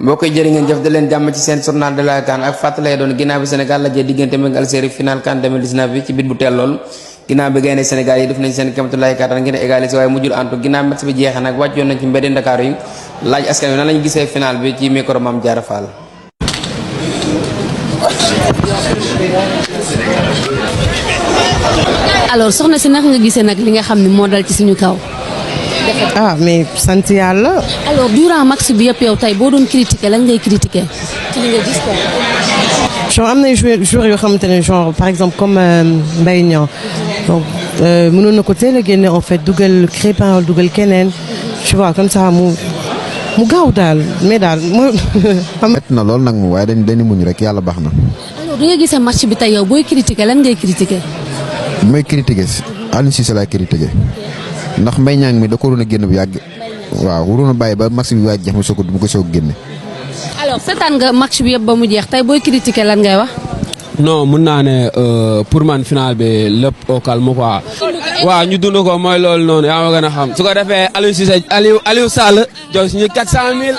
mbokk yi jërë ngeen jëf da leen jàmm ci seen journal de la CAN ak fàttali doon ginnaaw bi Sénégal la jee diggante ak Algérie final CAN 2019 bi ci bit bu teel lool ginnaaw bi gaynde Sénégal yi def nañ seen kéemtulaay kàttan ngir égaliser waaye mujjul antu ginnaaw match bi jeexee nag wàccoon nañ ci mbeddi Ndakaaru yi laaj askan wi nan lañu gisee final bi ci micro Mame Diarra Fall. alors soxna si naka nga gisee nag li nga xam ne moo dal ci suñu kaw. ah mais sant yàlla. alors durant match bi yëpp yow tey boo doon critiquer lan ngay critiquer ci li nga gis quoi. genre am na joueurs yoo xamante ne genre par exemple comme Mbaye Niang donc mënoon na ko teel a génne en fait dugal Crépin wala dugal keneen tu vois comme ça mu gaaw daal mais daal mooy. métti na lool nag mu waaye dañu muñ rek yàlla baax na. alors da nga gisee match bi tey yow booy critiquer lan ngay critiquer. may critiquer Aliou Cissé laay critiquer ndax Mbaye Niang mi da ko waroon a génn bu yàgg. waaw waroon a bàyyi ba match bi waaj jeex mu ko soog génne. alors seetaan nga match bi yëpp ba mu jeex tey booy critiquer lan ngay wax. non mun naa ne pour man final bi lépp au calme quoi. waaw ñu dund ko mooy loolu noonu yaa ma gën a xam su ko defee Aliou Cissé Aliou Sall jox suñu 400 000.